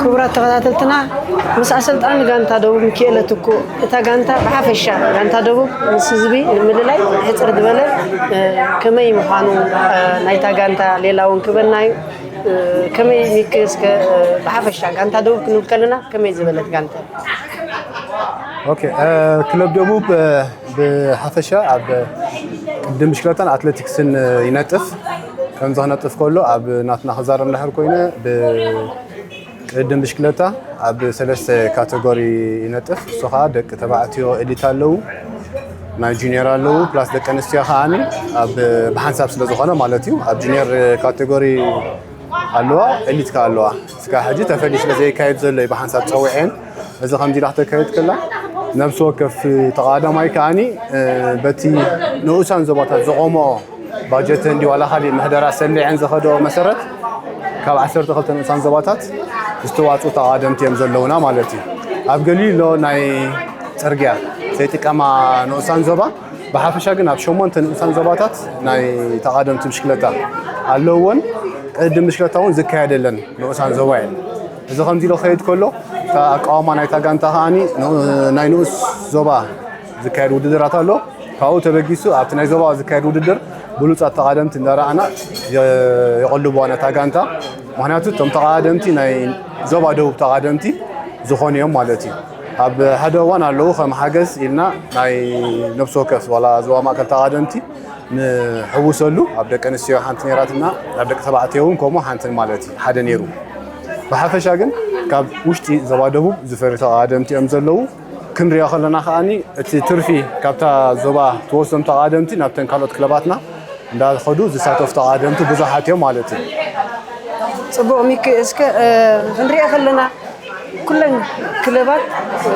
ክቡራት ተኸታተልትና፣ ምስ ኣሰልጣኒ ጋንታ ደቡብ ሚኪኤለ ትኩእ፣ እታ ጋንታ ብሓፈሻ፣ ጋንታ ደቡብ ምስ ህዝቢ ንምልላይ ሕጽር ዝበለ፣ እ፣ ከመይ ምዃኑ፣ እ፣ ናይታ ጋንታ ሌላ እውን ክበና እዩ። እ፣ ከመይ ሚኪ፣ እስከ፣ እ፣ ብሓፈሻ ጋንታ ደቡብ ክንብል ከለና ከመይ ዝበለት ጋንታ? ኦኬ፣ እ፣ ክለብ ደቡብ፣ እ፣ ብሓፈሻ ኣብ ቅድድም ብሽክለታን ኣትሌቲክስን፣ እ፣ ይነጥፍ። ከምዚ ክነጥፍ ከሎ ኣብ ናትና ክዛረብ እንድሕር ኮይነ፣ ብቅድድም ብሽክለታ ኣብ ሰለስተ ካተጎሪ ይነጥፍ። እሱ ከዓ ደቂ ተባዕትዮ ኤሊት ኣለዉ፣ ናይ ጁኒየር ኣለዉ፣ ፕላስ ደቂ ኣንስትዮ ከዓኒ ኣብ ብሓንሳብ ስለ ዝኾነ ማለት እዩ። ኣብ ጁኒየር ካተጎሪ ኣለዋ፣ ኤሊት ከ ኣለዋ። እስካ ሕጂ ተፈልዩ ስለ ዘይካየድ ዘሎ እዩ ብሓንሳብ ጸዊዐን። እዚ ከምዚ ኢላ ክተካየድ ከላ፣ ነብሲ ወከፍ ተቓዳማይ ከዓኒ፣ እ፣ በቲ ንኡሳን ዞባታት ዝቖመኦ ባጀተን ድዩ ዋላ ካሊእ ምሕደራ ሰሊዐን ዝኸደኦ መሰረት፣ ካብ ዓሰርተ ክልተ ንኡሳን ዞባታት ዝተዋፅኡ ተቓደምቲ እዮም ዘለውና ማለት እዩ። ኣብ ገሊሎ ናይ ፅርግያ ዘይጥቀማ ንኡሳን ዞባ፣ ብሓፈሻ ግን ኣብ ሸሞንተ ንኡሳን ዞባታት ናይ ተቓደምቲ ብሽክለታ ኣለውወን። ቅድድም ብሽክለታ እውን ዝካየደለን ንኡሳን ዞባ እየን። እዚ ከምዚ ኢሎ ክኸይድ ከሎ፣ እታ ኣቃውማ ናይታ ጋንታ ከዓኒ ን-፣ ናይ ንኡስ ዞባ ዝካየድ ውድድራት ኣሎ። ካብኡ ተበጊሱ ኣብቲ ናይ ዞባ ዝካየድ ውድድር ብሉጻት ተቓደምቲ እንዳረኣና የ-፣ የቐልብዋ ነታ ጋንታ። ምኽንያቱ እቶም ተቓደምቲ ናይ ዞባ ደቡብ ተቓደምቲ ዝኾኑ እዮም ማለት እዩ። ኣብ ሓደ እዋን ኣለዉ ከም ሓገዝ ኢልና ናይ ነብሲ ወከፍ ዋላ ዞባ ማእከል ተቓደምቲ ንሕውሰሉ ኣብ ደቂ ኣንስትዮ ሓንቲ ነይራትና፣ ኣብ ደቂ ተባዕትዮ እውን ከምኡ ሓንትን ማለት እዩ፣ ሓደ ነይሩ። ብሓፈሻ ግን ካብ ውሽጢ ዞባ ደቡብ ዝፈርዩ ተቓደምቲ እዮም ዘለዉ። ክንሪኦ ከለና ከዓኒ እቲ ትርፊ ካብታ ዞባ ትወስዶም ተቓደምቲ ናብተን ካልኦት ክለባትና እንዳኸዱ ዝሳተፉ ተቓደምቲ ብዙሓት እዮም ማለት እዩ። ጽቡቕ ሚኪ፣ እስከ፣ እ፣ ክንሪኦ ከለና ኩለን ክለባት፣ እ፣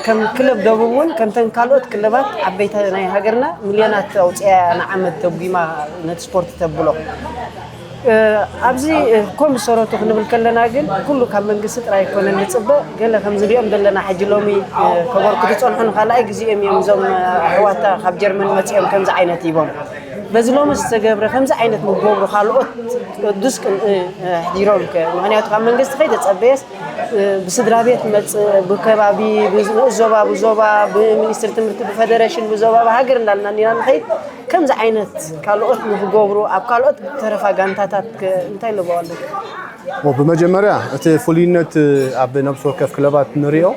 ከም ክለብ ደቡብ እውን ከምተን ካልኦት ክለባት ዓበይቲ ናይ ሃገርና ሚልዮናት ኣውፅያ ንዓመት ደጒማ ነቲ ስፖርት ተብሎ። እ፣ ኣብዚ፣ እ፣ ኮም ሰረቱ ክንብል ከለና ግን ኩሉ ካብ መንግስቲ ጥራይ ኣይኮነን ንጽበ። ገለ ከም ዝሪኦም ዘለና ሕጂ ሎሚ፣ እ፣ ከበርክቱ ዝጸንሑ ንኻልኣይ ግዜኦም እዮም እዞም፣ እ፣ ኣሕዋታ ካብ ጀርመን መጺኦም ከምዚ ዓይነት ሂቦም። በዚ ሎሚ ዝተገብረ ከምዚ ዓይነት ንክገብሩ ካልኦት ቅዱስ ቅንኢ፣ እ፣ ኣሕዲሮም ከ? ምኽንያቱ ካብ መንግስቲ ከይተጸበየስ፣ እ፣ ብስድራ ቤት መጽእ፣ ብከባቢ፣ ብንኡስ ዞባ፣ ብዞባ፣ ብሚኒስትሪ ትምህርቲ፣ ብፈደረሽን፣ ብዞባ፣ ብሃገር እንዳልና እንዲና ንኸይድ። ከምዚ ዓይነት ካልኦት ንክገብሩ ኣብ ካልኦት ተረፋ ጋንታታት ከ እንታይ ኣለዎ ኣለኩም? ሞ ብመጀመርያ እቲ ፍሉይነት ኣብ ነብሲ ወከፍ ክለባት ንሪኦ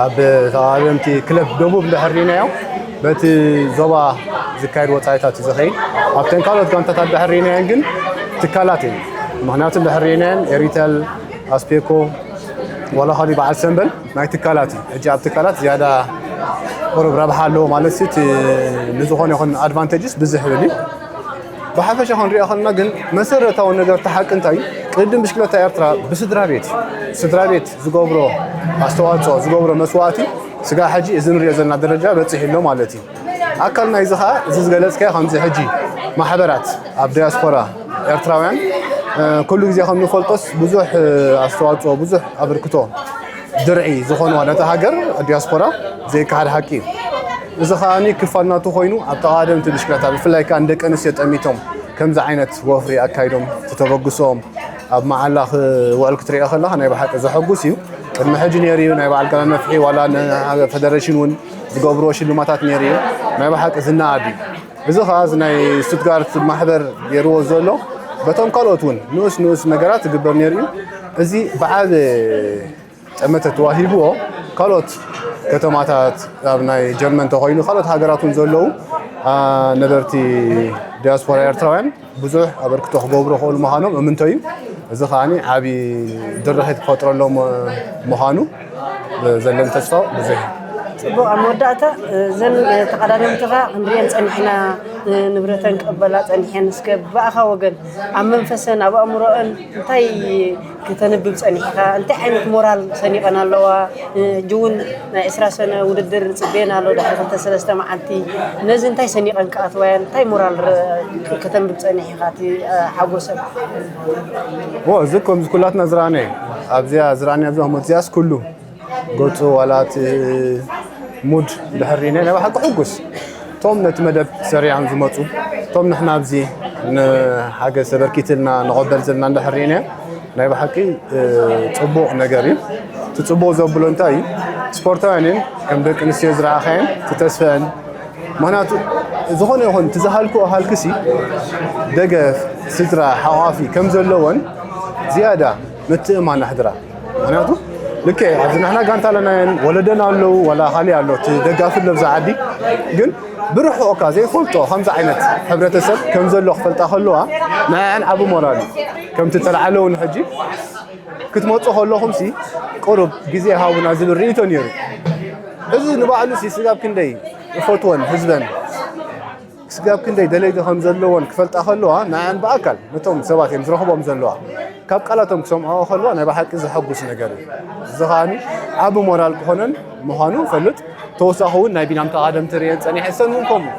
ኣብ ተቓደምቲ ክለብ ደቡብ እንድሕር ርኢናዮ በቲ ዞባ ዝካየድ ወፃኢታት እዩ ዝኸይድ። ኣብተን ካልኦት ጋንታታት እንድሕር ርኢናየን ግን ትካላት እየን። ምኽንያቱ እንድሕር ርኢናየን ኤሪተል፣ ኣስፔኮ፣ ዋላ ካሊእ በዓል ሰንበል ናይ ትካላት እዩ። ሕጂ ኣብ ትካላት ዝያዳ ቁሩብ ረብሓ ኣለዎ ማለት ሲ፣ እቲ ንዝኾነ ይኹን ኣድቫንቴጅስ ብዝሕ ይብል እዩ። ብሓፈሻ ክንሪኦ ከለና ግን መሰረታዊ ነገር እቲ ሓቂ እንታይ እዩ? ቅድድም ብሽክለታ ኤርትራ ብስድራ ቤት እዩ። ስድራ ቤት ዝገብሮ ኣስተዋፅኦ፣ ዝገብሮ መስዋእቲ ስጋ ሕጂ እዚ ንሪኦ ዘለና ደረጃ በፂሑ ኣሎ ማለት እዩ። ኣካል ናይዚ ከዓ እዚ ዝገለፅካዮ ከምዚ ሕጂ ማሕበራት ኣብ ዲያስፖራ ኤርትራውያን፣ እ፣ ኩሉ ግዜ ከም ንፈልጦስ ብዙሕ፣ እ፣ ኣስተዋፅኦ፣ ብዙሕ ኣበርክቶ ድርዒ ዝኾንዋ ነታ ሃገር ዲያስፖራ ዘይከሓድ ሓቂ እዩ። እዚ ከዓኒ ክፋል ናቱ ኮይኑ ኣብ ተቓደምቲ ብሽክለታ ብፍላይ ከዓ ንደቂ ኣንስትዮ ጠሚቶም ከምዚ ዓይነት ወፍሪ ኣካይዶም ተተበግሶም ኣብ መዓላ ክውዕል ክትሪኦ ከለኻ ናይ ብሓቂ ዘሐጉስ እዩ። ቅድሚ ሕጂ ነይሩ እዩ ናይ በዓል ገና ነፍሒ ዋላ ን-፣ ፈደረሽን እውን ዝገብርዎ ሽልማታት ነይሩ እዩ። ናይ ብሓቂ ዝነኣድ እዩ። እዚ ከዓ እዚ ናይ ስቱትጋርት ማሕበር ገይርዎ ዘሎ በቶም ካልኦት እውን ንኡስ ንኡስ ነገራት ዝግበር ነይሩ እዩ። እዚ ብዓብ ጠመተ ተዋሂብዎ ካልኦት ከተማታት ኣብ ናይ ጀርመን ተኾይኑ ካልኦት ሃገራት እውን ዘለዉ፣ አ፣ ነበርቲ ዲያስፖራ ኤርትራውያን ብዙሕ ኣበርክቶ ክገብሩ ክኽእሉ ምዃኖም እምንቶ እዩ። እዚ ከዓኒ ዓብዪ ድርኺት ክፈጥረሎም ምዃኑ ዘለኒ ተስፋ ብዙሕ እዩ። ጽቡቕ፣ ኣብ መወዳእታ እዘን ተቐዳደምትኻ ክንሪአን ጸኒሕና፣ ንብረተን ክቕበላ ጸኒሐን፣ እስከ ብኣኻ ወገን ኣብ መንፈሰን ኣብ ኣእምሮአን እንታይ ክተንብብ ጸኒሕካ? እንታይ ዓይነት ሞራል ሰኒቐን ኣለዋ? ሕጂ እውን ናይ ዕስራ ሰነ ውድድር ጽበየን ኣሎ ድሕሪ ክልተ ሰለስተ መዓልቲ። ነዚ እንታይ ሰኒቐን ክኣትዋ እየን? እንታይ ሞራል ረ-፣ ከተንብብ ጸኒሕካ እቲ፣ እ፣ ሓጎሰን? ዎ፣ እዚ ከምዚ ኩላትና ዝረኣናዮ ኣብዚኣ ዝረኣናዮ ኣብዛ መፅያስ ኩሉ ገፁ ዋላ እቲ ሙድ ድሕር ርኢናዮ ናይ ብሓቂ ሕጉስ። እቶም ነቲ መደብ ሰሪዖም ዝመፁ፣ እቶም ንሕና ኣብዚ ንሓገዝ ተበርኪትልና ንቐበል ዘለና እንድሕር ርኢናዮ ናይ ብሓቂ ጽቡቕ ነገር እዩ። እቲ ጽቡቕ ዘብሎ እንታይ እዩ? ስፖርታውያን እየን፣ ከም ደቂ ኣንስትዮ ዝረኣኻየን፣ እቲ ተስፈአን። ምኽንያቱ ዝኾነ ይኹን እቲ ዝሃልክኦ ሃልክሲ ደገፍ፣ ስድራ፣ ሓቋፊ ከም ዘለወን ዝያዳ ምትእማን ኣሕድራ። ምኽንያቱ ልክዕ ኣብዚ ንሕና ጋንታ ኣለናየን፣ ወለደና ኣለዉ፣ ዋላ ካሊእ ኣሎ፣ እቲ ደጋፊ ኣሎ ብዛ ዓዲ። ግን ብርሑቕ እኳ ዘይፈልጦ ከምዚ ዓይነት ሕብረተሰብ ከም ዘሎ ክፈልጣ ከለዋ ንኣን ዓቢ ሞራል እዩ። ከምቲ ተላዓለ እውን ሕጂ ክትመፁ ከለኹም ሲ ቁሩብ ግዜ ሃቡና ዝብል ርእይቶ ነይሩ። እዚ ንባዕሉ ሲ ስጋብ ክንደይ ይፈትወን ህዝበን ስጋብ ክንደይ ደለይቲ ከም ዘለዎን ክፈልጣ ከለዋ ንኣን ብኣካል ነቶም ሰባት እዮም ዝረኽቦም ዘለዋ ካብ ቃላቶም ክሰምዖ ከለዋ ናይ ብሓቂ ዘሐጉስ ነገር እዩ። እዚ ከዓኒ ዓቢ ሞራል ክኾነን ምዃኑ ፈልጥ። ተወሳኺ እውን ናይ ቢናም ተቓደምቲ ርእየን ጸኒሐ እሰን እውን ከምኡ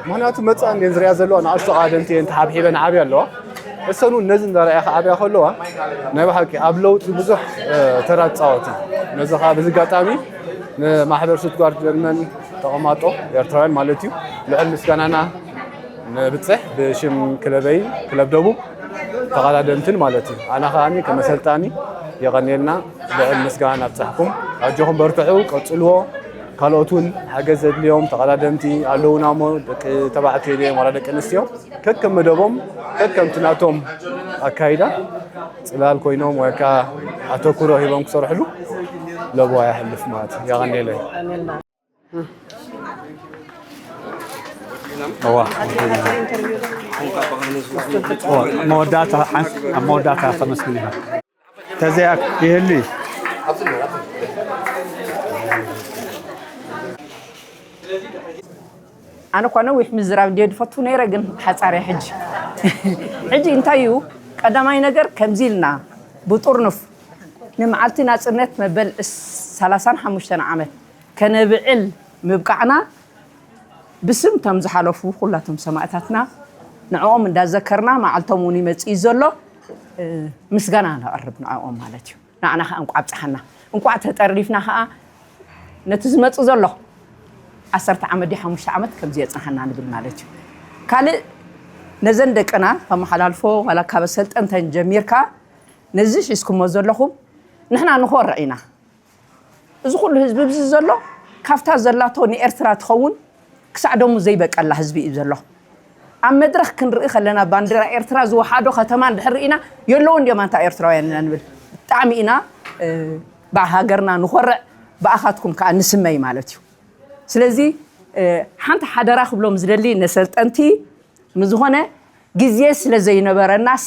ምኽንያቱ መጻእን እየን ዝሪኣ ዘለዋ ንኣሽቶ ቃደምቲ እየን ተሓብሒበን ዓብያ ኣለዋ። እሰን እውን ነዚ እንዳረኣያ ክዓብያ ከለዋ ናይ ብሓቂ ኣብ ለውጢ ብዙሕ ተራ ትፃወት እዩ። ነዚ ከዓ በዚ ኣጋጣሚ ንማሕበር ሱትጋርድ ጀርመን ተቐማጦ ኤርትራውያን ማለት እዩ ልዑል ምስጋናና ንብፅሕ ብሽም ክለበይ ክለብ ደቡብ ተቐዳደምትን ማለት እዩ። ኣነ ከዓኒ ከመሰልጣኒ የቐንየልና ልዑል ምስጋና ናብፅሕኩም ኣጆኹም በርትዑ ቀፅልዎ። ካልኦት እውን ሓገዝ ዘድልዮም ተቐዳደምቲ ኣለውና እሞ ደቂ ተባዕትዮ ድዮም ዋላ ደቂ ኣንስትዮ ከከም መደቦም ከከምቲ ናቶም ኣካይዳ ፅላል ኮይኖም ወይ ከዓ ኣተኩሮ ሂቦም ክሰርሕሉ ለብዋ የሕልፍ ማለት እዩ። የቐንየለይ። እዋ መወዳእታ ሓንስ ኣብ መወዳእታ ከመስግን ኢና ተዘያ ይህሊ ኣነ እኳ ነዊሕ ምዝራብ እንድየ ዝፈቱ ነይረ ግን ሓፃርያ ሕጂ ሕጂ እንታይ እዩ ቀዳማይ ነገር ከምዚ ኢልና ብጥርኑፍ ንመዓልቲ ናፅነት መበል ሰላሳን ሓሙሽተን ዓመት ከነብዕል ምብቃዕና ብስም እቶም ዝሓለፉ ኩላቶም ሰማእታትና ንዕኦም እንዳዘከርና መዓልቶም እውን ይመፅእ እዩ ዘሎ ምስጋና ነቕርብ ንዕኦም ማለት እዩ ንዓና ከዓ እንቋዕ ኣብፅሓና እንቋዕ ተጠርኒፍና ከዓ ነቲ ዝመፅእ ዘሎ ዓሰርተ ዓመት ድዩ ሓሙሽተ ዓመት ከምዚ የፅንሓና ንብል ማለት እዩ ካልእ ነዘን ደቅና ከመሓላልፎ ዋላ ካብ ኣሰልጠንተን ጀሚርካ ነዚ ሒዝኩሞ ዘለኹም ንሕና ንኾርዕ ኢና እዚ ኩሉ ህዝቢ ብዚ ዘሎ ካብታ ዘላቶ ንኤርትራ ትኸውን ክሳዕ ደሙ ዘይበቀላ ህዝቢ እዩ ዘሎ ኣብ መድረኽ ክንርኢ ከለና ባንዲራ ኤርትራ ዝወሓዶ ከተማ እንድሕር ርኢና የለውን ድዮም ኣንታ ኤርትራውያን ኢና ንብል ብጣዕሚ ኢና ብሃገርና ንኾርዕ ብኣኻትኩም ከዓ ንስመይ ማለት እዩ ስለዚ ሓንቲ ሓደራ ክብሎም ዝደሊ ነሰልጠንቲ ንዝኾነ ግዜ ስለ ዘይነበረናስ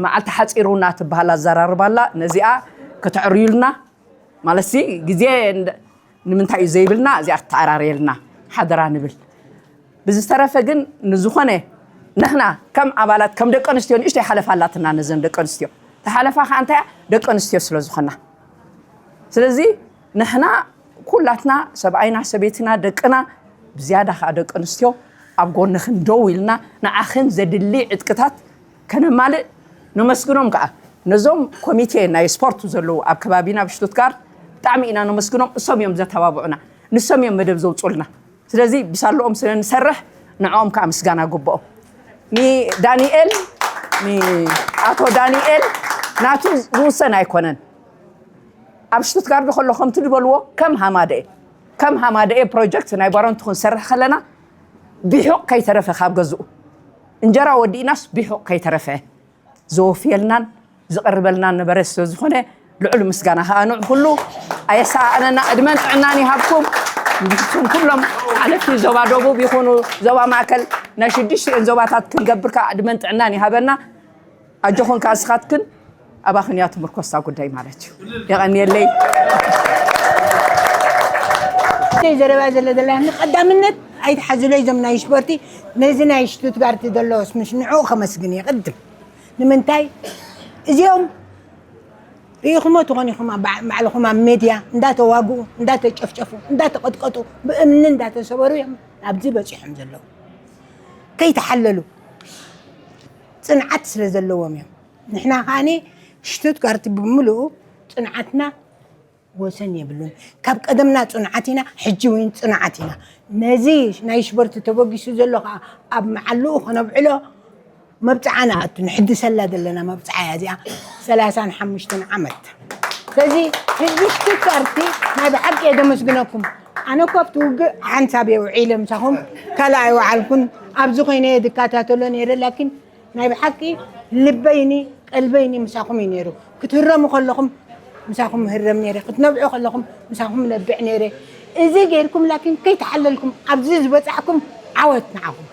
መዓልቲ ሓፂሩና ትበሃል ኣዘራርባ ኣላ ነዚኣ ከተዕርዩልና ማለትሲ ግዜ ንምንታይ እዩ ዘይብልና እዚኣ ትተዓራርየልና ሓደራ ንብል ብዝተረፈ ግን ንዝኾነ ንሕና ከም ኣባላት ከም ደቂ ኣንስትዮ ንእሽተይ ሓለፋ ኣላትና ነዘን ደቂ ኣንስትዮ ተሓለፋ ከዓ እንታይ ደቂ ኣንስትዮ ስለ ዝኾና ስለዚ ንሕና ኩላትና ሰብኣይና ሰበይትና ደቅና ብዝያዳ ከዓ ደቂ ኣንስትዮ ኣብ ጎንኽን ደው ኢልና ንዓኽን ዘድሊ ዕጥቅታት ከነማልእ ነመስግኖም ከዓ ነዞም ኮሚቴ ናይ ስፖርት ዘለዉ ኣብ ከባቢና ኣብ ሽቱትጋርድ ብጣዕሚ ኢና ነመስግኖም እሶም እዮም ዘተባብዑና ንሶም እዮም መደብ ዘውፁልና ስለዚ ብሳልኦም ስለ ንሰርሕ ንዕኦም ከዓ ምስጋና ግብኦም ንዳንኤል ንኣቶ ዳንኤል ናቱ ዝውሰን ኣይኮነን ኣብ ሽቱትጋርድ ከሎ ከምቲ ዝበልዎ ከም ሃማደኤ ከም ሃማደኤ ፕሮጀክት ናይ ባረንቱ ክንሰርሕ ከለና ቢሑቕ ከይተረፈ ካብ ገዝኡ እንጀራ ወዲእናስ ቢሑቕ ከይተረፈ ዘወፍየልናን ዝቕርበልናን ነበረ ስለ ዝኾነ ልዑል ምስጋና ከዓ ንዑ ኩሉ ኣየሰኣእነና ዕድመን ጥዕናን ይሃብኩም ንስኹም ኩሎም ሓለፍቲ ዞባ ደቡብ ይኹኑ ዞባ ማእከል ናይ ሽዱሽቲኤን ዞባታት ክንገብር ከዓ ዕድመን ጥዕናን ይሃበና ኣጆኹን ከዓ ንስኻትክን ኣባኽን እያ ትምርኮስ እታ ጉዳይ ማለት እዩ የቐንየለይ ዘረባ ዘለ ዘላ ንቀዳምነት ኣይትሓዝሎ እዞም ናይ ስፖርቲ ነዚ ናይ ሽቱትጋርት ዘሎ ስምሽ ንዕኡ ከመስግን እየ ቅድም ንምንታይ እዚኦም ርኢኹሞ ትኾን ኢኹም ባዕልኹም ኣብ ሜድያ እንዳተዋግኡ እንዳተጨፍጨፉ እንዳተቐጥቀጡ ብእምኒ እንዳተሰበሩ እዮም ኣብዚ በፂሖም ዘለዉ ከይተሓለሉ ፅንዓት ስለ ዘለዎም እዮም ንሕና ከዓኒ ሽቱትጋርት ብምልኡ ፅንዓትና ወሰን የብሉን ካብ ቀደምና ፅኑዓት ኢና ሕጂ እውን ፅኑዓት ኢና ነዚ ናይ ሽበርቲ ተበጊሱ ዘሎ ከዓ ኣብ መዓልኡ ከነብዕሎ መብፅዓ ንኣቱ ንሕድሰላ ዘለና መብፅዓ እያ እዚኣ ሰላሳን ሓሙሽተን ዓመት። ስለዚ ህዝቢ ሽቱትጋርት ናይ ብሓቂ እየ ዘመስግነኩም። ኣነ እኮ ኣብቲ ውግእ ሓንሳብ እየ ውዒለ ምሳኹም ካልእ ኣይወዓልኩን። ኣብዚ ኮይነ እየ ዝከታተሎ ነይረ፣ ላኪን ናይ ብሓቂ ልበይኒ ቀልበይኒ ምሳኹም እዩ ነይሩ። ክትህረሙ ከለኹም ምሳኹም ህረም ነይረ፣ ክትነብዑ ከለኹም ምሳኹም ነብዕ ነይረ። እዚ ጌርኩም ላኪን ከይተሓለልኩም ኣብዚ ዝበጻሕኩም ዓወት ንዓኹም።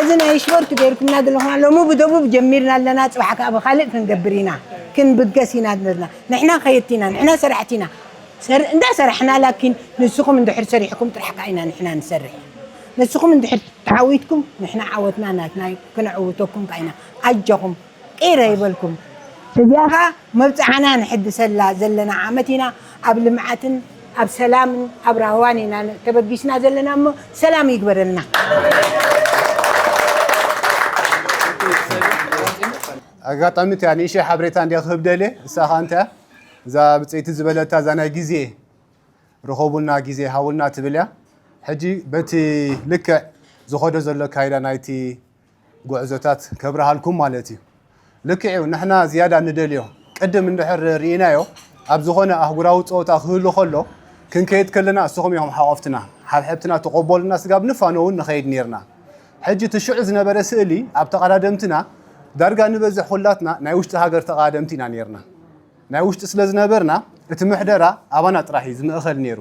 እዚ ናይ ሽወርት ጌርኩምና ዘለኹና ሎሚ ብደቡብ ጀሚርና ኣለና፣ ጽባሕ ከኣ ብኻልእ ክንገብር ኢና፣ ክንብገስ ኢና ዘለና። ንሕና ኸየድቲ ኢና፣ ንሕና ሰራሕቲ ኢና። ሰር እንዳሰራሕና ላኪን ንስኹም እንድሕር ሰሪሕኩም ጥራሕ ከኣ ኢና ንሕና ንሰርሕ። ንስኹም እንድሕር ተዓዊትኩም ንሕና ዓወትና ናትና እዩ፣ ክነዕውተኩም ከኣ ኢና። ኣጆኹም ቂረ ይበልኩም። እዚኣ ኸኣ መብጽዓና ንሕድሰላ ዘለና ዓመት ኢና። ኣብ ልምዓትን ኣብ ሰላምን ኣብ ራህዋን ኢና ተበጊስና ዘለና እሞ ሰላም ይግበረልና። ኣጋጣሚ እቲያ ንእሽተይ ሓበሬታ እንዲያ ክህብ ደልየ። እሳ ኸኣ እንታይ እያ? እዛ ብፀይቲ ዝበለታ እዛ ናይ ግዜ ርኸቡልና ግዜ ሃቡልና ትብል እያ። ሕጂ በቲ ልክዕ ዝኸዶ ዘሎ ኣካይዳ ናይቲ ጉዕዞታት ከብርሃልኩም ማለት እዩ። ልክዕ እዩ፣ ንሕና ዝያዳ ንደልዮ ቅድም እንድሕር ርኢናዮ ኣብ ዝኾነ ኣህጉራዊ ፀወታ ክህሉ ከሎ ክንከይድ ከለና እስኹም ኢኹም ሓቆፍትና ሓብሐብትና ትቐበሉና ስጋብ ንፋኖ እውን ንኸይድ ነይርና። ሕጂ እቲ ሽዑ ዝነበረ ስእሊ ኣብ ተቐዳደምትና ዳርጋ ንበዝሕ ኩላትና ናይ ውሽጢ ሃገር ተቐዳደምቲ ኢና ነይርና። ናይ ውሽጢ ስለ ዝነበርና እቲ ምሕደራ ኣባና ጥራሕ እዩ ዝምእኸል ነይሩ።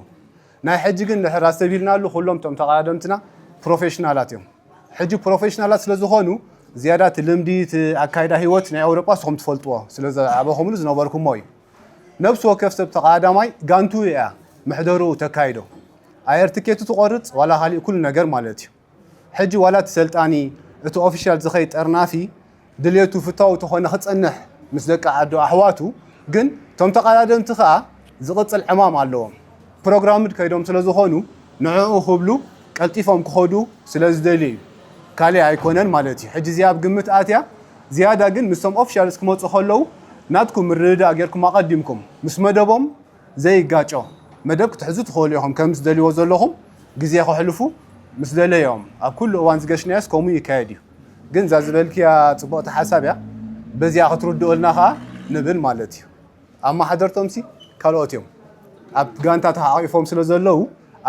ናይ ሕጂ ግን ድሕር ኣስተብሂልናሉ ኩሎም እቶም ተቐዳደምትና ፕሮፌሽናላት እዮም። ሕጂ ፕሮፌሽናላት ስለ ዝኾኑ ዝያዳ እቲ ልምዲ እቲ ኣካይዳ ህይወት ናይ ኣውሮጳ እስኹም ትፈልጥዎ ስለ ዝዓበኹምሉ ዝነበርኩሞ እዩ። ነብሲ ወከፍ ሰብ ተቐዳዳማይ ጋንቱ እያ ምሕደርኡ ተካይዶ። ኣየር ትኬቱ ትቆርፅ ዋላ ካሊእ ኩሉ ነገር ማለት እዩ። ሕጂ ዋላ እቲ ሰልጣኒ እቲ ኦፊሻል ዝኸይድ ጠርናፊ ድልየቱ ፍታው ተኾነ ክጸንሕ ምስ ደቂ ዓዱ ኣሕዋቱ ግን እቶም ተቐዳደምቲ ከኣ ዝቕጽል ዕማም ኣለዎም። ፕሮግራምድ ከይዶም ስለ ዝኾኑ ንዕኡ ክብሉ ቀልጢፎም ክኸዱ ስለ ዝደልዩ እዩ። ካልእ ኣይኮነን ማለት እዩ። ሕጂ እዚኣ ኣብ ግምት ኣትያ ዝያዳ ግን ምስቶም ኦፊሻልስ ክመጹ ከለዉ ናትኩም ምርድዳእ ጌርኩም ኣቐዲምኩም ምስ መደቦም ዘይጋጮ መደብ ክትሕዙ ትኽእሉ ኢኹም። ከም ዝደልይዎ ዘለኹም ግዜ ከሕልፉ ምስ ደለዮም ኣብ ኩሉ እዋን ዝገሽናዮስ ከምኡ ይካየድ እዩ። ግን እዛ ዝበልክያ ፅቡቕቲ ሓሳብ እያ። በዚኣ ክትርድኡልና ከዓ ንብል ማለት እዩ። ኣመሓደርቶምሲ ካልኦት እዮም። ኣብ ጋንታ ተሓቂፎም ስለ ዘለዉ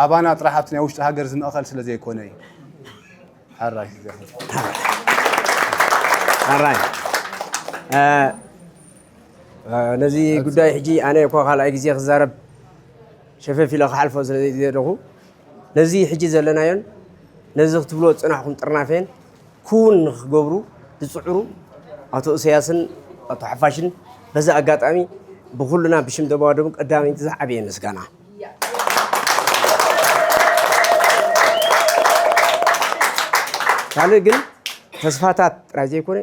ኣባና ጥራሕ ኣብቲ ናይ ውሽጢ ሃገር ዝምእኸል ስለ ዘይኮነ እዩ። ሓራይ ኣራይ ነዚ ጉዳይ ሕጂ ኣነ እኮ ካልኣይ ግዜ ክዛረብ ሸፈፍ ኢለ ክሓልፎ ስለ ዘይደለኹ ነዚ ሕጂ ዘለናዮን ነዚ ክትብልዎ ዝፅናሕኩም ጥርናፈን ክውን ንክገብሩ ዝፅዕሩ ኣቶ እሰያስን ኣቶ ሓፋሽን በዚ ኣጋጣሚ ብኩልና ብሽም ደባደቡ ቀዳመይቲ ዝዓበየ ምስጋና ካልእ ግን ተስፋታት ጥራይ ዘይኮነ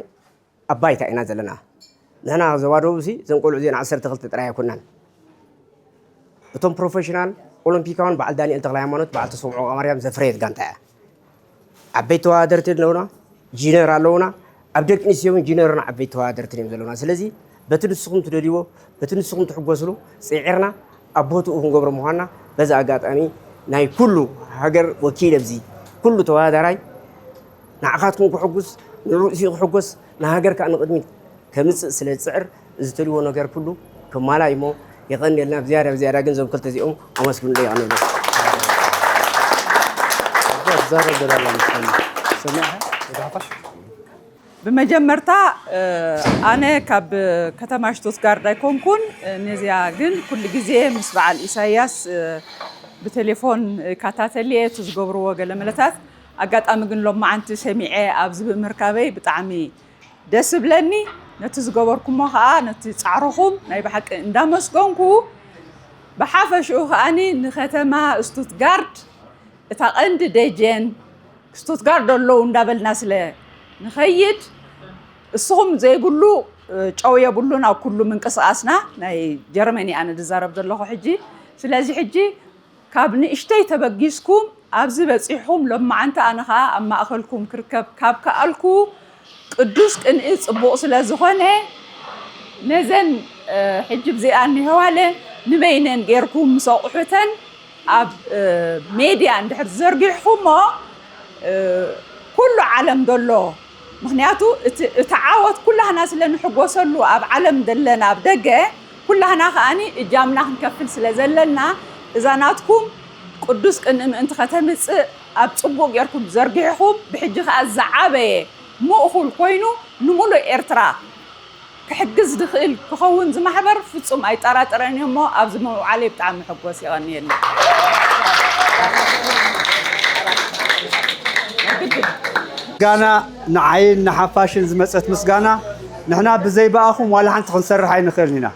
ኣብ ባይታ ኢና ዘለና። ንሕና ዞባ ደቡብ ሲ እዘን ቆልዑ እዚአን ዓሰርተ ክልተ ጥራይ ኣይኮናን። እቶም ፕሮፌሽናል ኦሎምፒካውያን በዓል ዳንኤል ተክለ ሃይማኖት በዓል ተስፎም ዑቕባማርያም ዘፍረየት ጋንታ እያ። ዓበይቲ ተወዳደርቲ ኣለውና፣ ጂነር ኣለውና፣ ኣብ ደቂ ኣንስትዮ እውን ጂነርን ዓበይቲ ተወዳደርትን እዮም ዘለውና። ስለዚ በቲ ንስኹም ትደልይዎ በቲ ንስኹም ትሕጎስሉ ፅዒርና ኣብ ቦትኡ ክንገብሮ ምዃንና በዚ ኣጋጣሚ ናይ ኩሉ ሃገር ወኪል ኣብዚ ኩሉ ተወዳዳራይ ንዓኻትኩም ክሕጉስ ንርእሲኡ ክሕጎስ ንሃገር ከዓ ንቕድሚት ከምፅእ ስለ ዝፅዕር እዚ ትልዎ ነገር ኩሉ ክማላ እዩሞ የቐንየልና ብዝያዳ ብዝያዳ ግን እዞም ክልተ እዚኦም ኣመስግኑለይ ይቐንየልና እዛ ትዛረብ ዘላ መስለኒ ሰሚዕኻ ወደ ሓፋሽ ብመጀመርታ ኣነ ካብ ከተማ ሽቱትጋርድ ኣይኮንኩን ነዚያ ግን ኩሉ ግዜ ምስ በዓል ኢሳያስ ብቴሌፎን ይከታተል እየ እቲ ዝገብርዎ ገለ መለታት ኣጋጣሚ ግን ሎማዓንቲ ሰሚዐ ኣብዚ ብምርካበይ ብጣዕሚ ደስ እብለኒ ነቲ ዝገበርኩሞ ከዓ ነቲ ፃዕርኹም ናይ ብሓቂ እንዳመስገንኩ ብሓፈሽኡ ከዓኒ ንከተማ ስቱትጋርድ እታ ቀንዲ ደጀን ስቱትጋርድ ኣለዉ እንዳበልና ስለ ንኸይድ እስኹም ዘይብሉ ጨው የብሉን ኣብ ኩሉ ምንቅስቃስና ናይ ጀርመኒ ኣነ ዝዛረብ ዘለኹ ሕጂ ስለዚ ሕጂ ካብ ንእሽተይ ተበጊስኩም ኣብዚ በፂሕኹም ሎማዓንቲ ኣነ ከዓ ኣብ ማእኸልኩም ክርከብ ካብ ከኣልኩ ቅዱስ ቅንኢ ፅቡቕ ስለ ዝኾነ ነዘን ሕጂ ብዚኣ እኒሀዋለ ንበይነን ጌርኩም ምስ ኣቑሑተን ኣብ ሜድያ እንድሕር ዝዘርጊሕኹሞ ኩሉ ዓለም ዘሎ። ምኽንያቱ እቲ ዓወት ኩላህና ስለ ንሕጎሰሉ ኣብ ዓለም ዘለና ኣብ ደገ ኩላህና ከኣኒ እጃምና ክንከፍል ስለ ዘለና እዛ ናትኩም ቅዱስ ቅንኢ ምእንቲ ከተምጽእ ኣብ ጽቡቕ ጌርኩም ዘርጊሕኹም ብሕጂ ከኣ ዝዓበየ ምእኹል ኮይኑ ንምሉእ ኤርትራ ክሕግዝ ዝኽእል ክኸውን ዝማሕበር ፍጹም ኣይጠራጠረን እየ እሞ ኣብዚ ምውዓለይ ብጣዕሚ ሕጎስ የቐንየልና። ምስጋና ንዓይን ንሓፋሽን ዝመፀት ምስጋና ንሕና ብዘይ ብኣኹም ዋላ ሓንቲ ክንሰርሕ ኣይንኽእልን ኢና።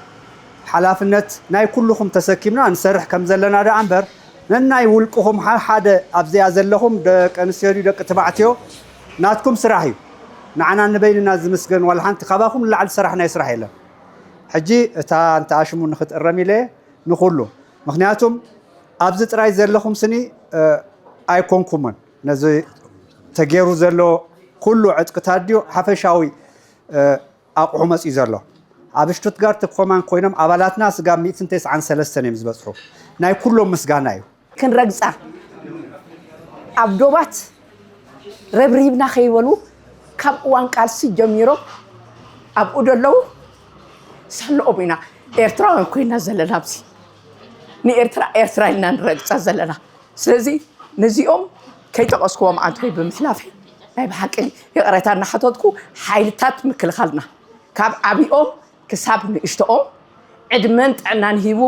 ሓላፍነት ናይ ኩልኹም ተሰኪምና ንሰርሕ ከም ዘለና ደኣ እምበር ነናይ ውልቅኹም ሓሓደ ኣብዚኣ ዘለኹም ደቂ ኣንስትዮ ድዩ ደቂ ተባዕትዮ ናትኩም ስራሕ እዩ። ንዓና ንበይንና ዝምስገን ዋላ ሓንቲ ካባኹም ንላዕሊ ዝሰራሕናዮ ስራሕ የለን። ሕጂ እታ እንተ ኣሽሙ ንክትእረም ኢለ ንኹሉ ምኽንያቱም ኣብዚ ጥራይ ዘለኹም ስኒ ኣይኮንኩምን ነዚ ተገይሩ ዘሎ ኩሉ ዕጥቅታት ድዩ ሓፈሻዊ ኣቑሑ መፅዩ ዘሎ ኣብ ሽቱትጋርት ኮማን ኮይኖም ኣባላትና ስጋብ ሚእትን ተስዓን ሰለስተን እዮም ዝበፅሑ ናይ ኩሎም ምስጋና እዩ። ክንረግፃ ኣብ ዶባት ረብሪብና ከይበሉ ካብ እዋን ቃልሲ ጀሚሮም ኣብኡ ደለዉ ሳለኦም ኢና ኤርትራውያን ኮይና ዘለና ኣብዚ ንኤርትራ ኤርትራ ኢልና ንረግፃ ዘለና ስለዚ ነዚኦም ከይጠቐስክዎም ኣንቶይ ብምሕላፈይ ናይ ብሓቂ ይቕሬታ እናሓተትኩ ሓይልታት ምክልኻልና ካብ ዓብኦም ክሳብ ንእሽተኦም ዕድመን ጥዕናን ሂቡ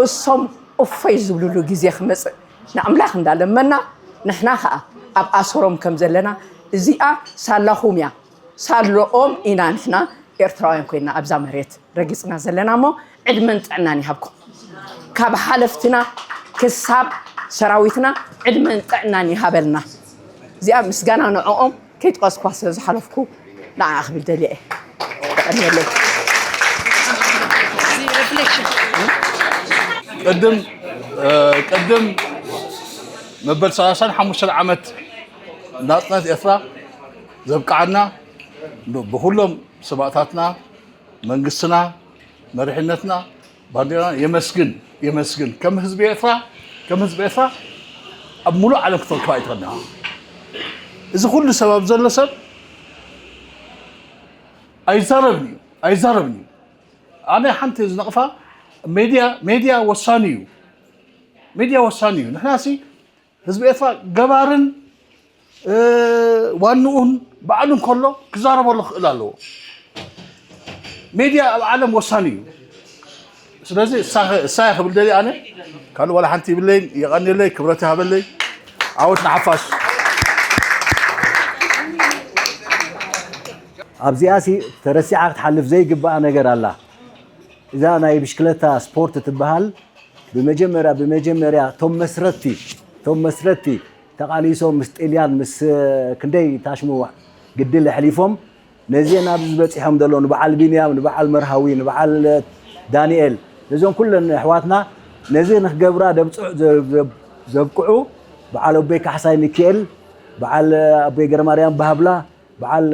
እሶም እፎይ ዝብልሉ ግዜ ክመፅእ ንኣምላኽ እንዳለመና ንሕና ከዓ ኣብ ኣሰሮም ከም ዘለና እዚኣ ሳላኹም እያ ሳለኦም ኢና ንሕና ኤርትራውያን ኮይና ኣብዛ መሬት ረጊፅና ዘለና እሞ ዕድመን ጥዕናን ይሃብኩም ካብ ሓለፍትና ክሳብ ሰራዊትና ዕድመን ጥዕናን ይሃበልና እዚኣ ምስጋና ንዕኦም ከይጠቐስኳ ስለ ዝሓለፍኩ ንዓ ክብል ደልየ እየ። የቐንየለይ። ቅድም ቅድም መበል ሰላሳን ሓሙሽተን ዓመት ናጽነት ኤርትራ ዘብቅዓና ብኩሎም ሰማእታትና መንግስትና መሪሕነትና ባንዴራና የመስግን የመስግን ከም ህዝቢ ኤርትራ ከም ህዝቢ ኤርትራ ኣብ ሙሉእ ዓለም ክትረክባ ኣይትኽእልን እዚ ኩሉ ሰብ ኣብ ዘሎ ሰብ ኣይዛረብን እዩ ኣይዛረብን እዩ ኣነ ሓንቲ ዝነቕፋ ሜድያ ሜድያ ወሳኒ እዩ ሜድያ ወሳኒ እዩ ንሕናሲ ህዝቢ ኤርትራ ገባርን ዋንኡን ባዕሉ እንከሎ ክዛረበሉ ክኽእል ኣለዎ ሜድያ ኣብ ዓለም ወሳኒ እዩ ስለዚ እሳየ ክብል ደሊ ኣነ ካልእ ዋላ ሓንቲ ይብለይን የቐንየለይ ክብረት ይሃበለይ ዓወት ንሓፋሽ ኣብዚኣ ሲ ተረሲዓ ክትሓልፍ ዘይግባኣ ነገር ኣላ እዛ ናይ ብሽክለታ ስፖርት ትበሃል ብመጀመርያ ብመጀመርያ ቶም መስረትቲ ቶም መስረትቲ ተቓሊሶም ምስ ጥልያን ምስ ክንደይ ታሽሙ ግድል ኣሕሊፎም ነዚ ናብዚ ዝበፂሖም ዘሎ ንበዓል ቢንያም ንበዓል መርሃዊ ንበዓል ዳንኤል ነዞም ኩለን ኣሕዋትና ነዚ ንክገብራ ደብፅዕ ዘብቅዑ በዓል ኣቦይ ካሕሳይ ሚካኤል በዓል ኣቦይ ገረማርያም ባህብላ በዓል